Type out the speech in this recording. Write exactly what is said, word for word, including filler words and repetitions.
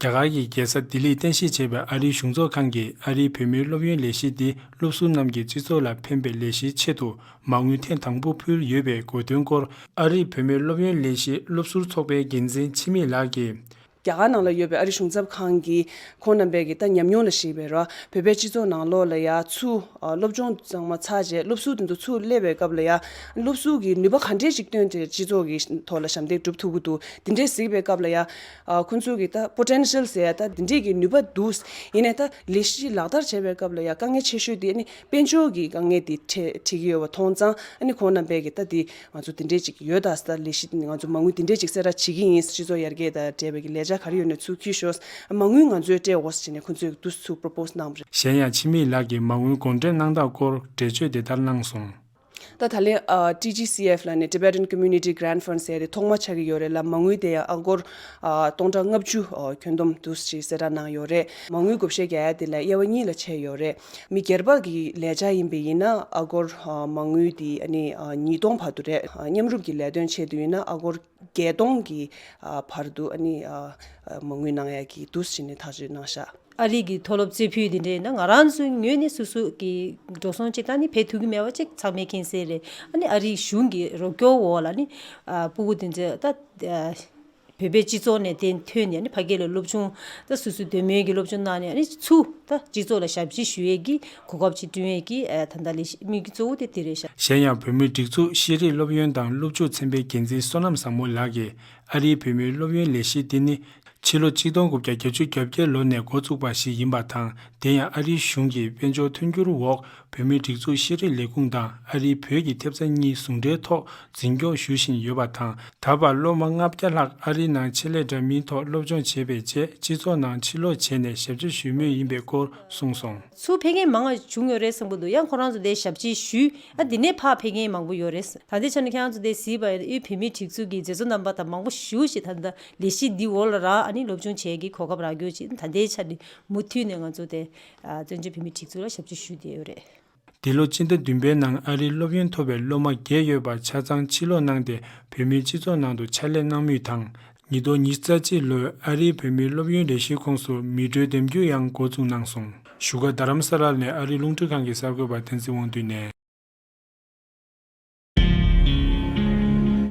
རྒྱ་གར་གྱི་རྒྱལ་ས་ལྡི་ལིར་རྟེན་གཞི་བྱས་པའི་ཨ་རིའི་གཞུང་ཚབ་ཁང་གིས་ཨ་རིའི་བོད་མིའི་སློབ་ཡོན་ལས་གཞི་འདི་སློབ་ཟུར་རྣམས་ཀྱི་སྤྱི་ཚོགས་ལ་ཕན་པའི་ལས་གཞིའི་ཆེད་དུ་མ་དངུལ་ཐེངས་དང་པོ་ཕུལ་ཡོད་པའི་གོ་དོན་སྐོར། ཨ་རིའི་བོད་མིའི་སློབ་ཡོན་ལས་གཞིའི་སློབ་ཟུར་ཚོགས་པའི་འགན་འཛིན་འཆི་མེད་ལགས་ཀྱིས། རྒྱ་གར་ནང་ལ་ཡོད་པའི་ཨ་རི་གཞུང་ཚབ་ཁང་གིས་ཁོང་རྣམ་པའི་གི་ད་ཉམས་མྱོང་ལ་གཞིགས་པའི་ར་བོད་པའི་སྤྱི་ཚོགས་ནང་ལོགས་ལ་ཡ་ཚུར་ཨ་སློབ་སྦྱོང་ཚང་མ་ཚར་རྗེས་སློབ་ཟུར་དེ་ཚོ་ཚུར་སླེབས་པའི་སྐབས་ལ་ཡ་སློབ་ཟུར་གྱི་ནུས་པ་ག་འདྲས་ཅིག་བཏོན་ཏེ་སྤྱི་ཚོགས་ཀྱི་ཐོག་ལ་ཞབས་འདེགས་སྒྲུབ་ཐུབ་ཀྱི་འདུག་དེ་འདྲས་གཟིགས་པའི་སྐབས་ལ་ཡ་ཨ་ཁོང་ཚོས་གི་ད་པོ་ཊེན་ཤལ་ཟེར་ཡ་ད་དེ་འདྲས་ཀྱི་ནུས་པ་འདུག་ཡིན་ནའི་ད་ལས་གཞི་ལག་བསྟར་བྱས་པའི་སྐབས་ལ་ཡ་དཀའ་ངལ་ཆེ་ཤོས་དེ་ཨ་ནི་དཔལ་འབྱོར་གྱི་དཀའ་ངལ་དེ་འཕྲད་འཕྲད་ཀྱི་ཡོད་པ་མཐོང་ཙང་ཨ་ནི་ཁོང་རྣམ་པས་གི་ད་དེ། ང་ཚོ་དེ་འདྲས་ཅིག་ཡོད་ད་ཟེར། ལས་གཞི་ང་ཚོ་མ་དངུལ་དེ་འདྲས་ཅིག་གསལ་བསྒྲགས་བྱེད་ཀྱི་ཡིན། སྤྱི་ཚོགས་ཡར་རྒྱས་དང་འབྲེལ་བའི་གི་ལས་འཆར་ག་རེ་ཡོད་ན་ཚུར་འཁྱེར་ཤོག་མ་དངུལ་ང་ཚོས་སྤྲད་འོ་ཟེར་ནས་ཁོ་ཚོས་འདུག་ཚུར་པོ་རོ་པོ་སི་གནང་བ་རེད། གཞན་ཡང་འཆི་མེད་ལགས་ཀྱིས་མ་དངུལ་དགོངས་འགྲེལ་གནང་སྟངས་སྐོར་འགྲེལ་བརྗོད་འདི་ལྟར་གནང་སོང་། ད་ད་ལན་ཨ་ཊི་ཇི་སི་ཨེཕ་ལབ་ནས་Tibetan Community Grant Fund ཟེར་ཏེ་ཐོག་མ་ཆགས་ཀྱི་ཡོད་རེད་ལ། མ་དངུལ་དེ་ཡང་ཨ་སྒོར་ཨ་སྟོང་ཕྲག་ལྔ་བཅུ་ཨ་ཁྱོན་བསྡོམས་འདུག་ཅིག་གསལ་བསྒྲགས་གནང་ཡོད་རེད། མ་དངུལ་བགོ་བཤའ་རྒྱག་ཡ་དེ་ལ་དབྱེ་བ་གཉིས་ལ་ཕྱེ་ཡོད་རེད། མི་སྒེར་པ་གི་ལས་འཆར་ཡིན་པ་ཡིན་ན་ཨ་སྒོར་ཨ་མ་དངུལ་དེ་ཨ་ནི་ཨ་ཉིས་སྟོང་བར་དུ་རེད། ཨ་མཉམ་རུབ་ཀྱི་ལས་དོན་ཆེད་དུ་ཡིན་ན་ཨ་སྒོར་བརྒྱད་སྟོང་གི་ཨ་བར་དུ་ཨ་ནི་ཨ་ཨ་མ་དངུལ་གནང་ཡ་གི་འདུག་ཟེར་ནས་ཐག་གཅོད་གནང་ཤག་ཨ་རི་གི་མཐོ་སློབ་རྩེ་ཕུད་དེ་འདྲ་ཡིན་ན་ང་རང་ཚོའི་ངོས་ནས་སོ་སོ་གི་འགྲོ་སོང་ཅིག་ད་ནི་ཕེབས་ཐུབ་ཀྱི་མེད་པ་ཅིག་ཚང་མས་མཁྱེན་གསལ་རེད། ཨ་ནི་ཨ་རིའི་གཞུང་གི་རོགས་སྐྱོར་འོག་ལ་ནི་ཨ་སྤུ་གུ་དེ་ཚོ་ད་ཨ་བོད་པའི་སྤྱི་ཚོགས་ནས་དེ་ཐོན་ནས་ནི་ཕ་གི་ལ་སློབ་སྦྱོང་ད་སོ་སོའི་འདོད་མོས་ཀྱི་སློབ་སྦྱོང་གནང་ནས་ཨ་ནི་ཚུར་ད་སྤྱི་ཚོགས་ལ་ཞབས་ཕྱི་ཞུ་ཡས་ཀྱི་གོ་སྐབས་ཅིག་བསྐྲུན་ཡས་ཀྱི་ཨ་ད་ལྟ་ལས་གཞི་དམིགས་ཡུལ་གཙོ་བོ་དེ་དེ་རེད་ཤག་གཞན་ཡང་བོད་མིའི་སྒྲིག་འཛུགས་ཤེས་རིག་སློབ་ཡོན་དང་སློབ་ཕྱོགས་ཚན་པའི་འགན་འཛིན་བསོད་ནམས་བཟང་མོ་ལགས་ཀྱིས་ཨ་རིའི་བོད་མིའི་སློབ་ཡོན་ལས་གཞི་འདི་ནི་ཕྱི་ལོ་གཅིག་སྟོང་དགུ་བརྒྱ་བརྒྱད་ཅུ་གྱ་བརྒྱད་ལོ་ནས་འགོ་བཙུགས་པ་ཞིག་ཡིན་པ་དང་། དེ་ཡང་ཨ་རིའི་གཞུང་གིས་དཔལ་འབྱོར་མཐུན་འགྱུར་འོག་བོད་མིའི་སྒྲིག་འཛུགས་ཤེས་རིག་ལས་ཁུངས་དང་ཨ་རིའི་བོད་ཀྱི་ཐེབས་རྩ་གཉིས་ཟུང་འབྲེལ་ཐོག་འཛིན་སྐྱོང་ཞུ་བཞིན་ཡོད་པ་དང་། ད་བར་སློབ་མ་ལྔ་བརྒྱ་ལྷག་ཨ་རིའི་ནང་ཆེད་ལས་འདྲ་མིན་ཐོག་སློབ་སྦྱོང་བྱས་པའི་རྗེས་སྤྱི་ཚོགས་ནང་ཕྱིར་ལོག་བྱས་ནས་ཞབས་ཕྱི་ཞུས་མུས་ཡིན་པའི་སྐོར་གསུངས་སོང་། ཚུར་ཕེབས་མཁན་མང་བ་བྱུང་ཡོད་རེད་བསམ་གྱི་འདུག་ཡང་ཁོ་རང་ཚོ་དེ་ཞབས་ཕྱི་ཞུས། ཨ་དེ་ནས་ཕར་ཕེབས་མཁན་མང་པོ་ཡོད་རེད། ད་ལྟའི་ཆ་ནས་ཁྱེད་རང་ཚོ་དེ་གཟིགས་པ་ཡིན་ན་དབུས་བོད་མིའི་སྒྲིག་འཛུགས་ཀྱི་མཛད་གཙོ་རྣམ་པ་དང་མང་པོ་ཞེ་ཅིག་ད་ལྟ་ལས་གཞི་འདི་འོག་ལ་རག་ཨ་ནི་སློབ་སྦྱོང་བྱེད་ཀྱི་གོ་སྐབས་རག་རྒྱུ་ཅིག་ད་ལྟའི་ཆ་ནས་མུ་མཐུད་ནས་ང་ཚོ་དེ་ཨ་བཙན་བྱོལ་བོད་མིའི་སྒྲིག་འཛུགས་ལ་ཞབས་ཕྱི་ཞུས་བསྡད་ཡོད་རེད། འདི་ལོ་སྤྱི་ཟླ་བདུན་པའི་ནང་ཨ་རིའི་སློབ་ཡོན་ཐོབ་པའི་སློབ་མ་བརྒྱད་ཡོད་པ་ཆ་ཚང་ཕྱིར་ལོག་གནང་སྟེ་བོད་མིའི་སྤྱི་ཚོགས་ནང་དུ་ཕྱག་ལས་གནང་མུས་དང་། ཉིས་སྟོང་ཉི་ཤུ་རྩ་གཅིག་ལོའི་ཨ་རིའི་བོད་མིའི་སློབ་ཡོན་ལས་གཞིའི་ཁོངས་སུ་མི་གྲོས་འདེམས་རྒྱུ་ཡང་འགོ་འཛུགས་གནང་སོང་། བཞུགས་སྒར་རྡ་རམ་ས་ལ་ནས་ཨ་རིའི་རླུང་འཕྲིན་ཁང་གི་གསར་འགོད་པ་བསྟན་འཛིན་དབང་འདུས་ནས།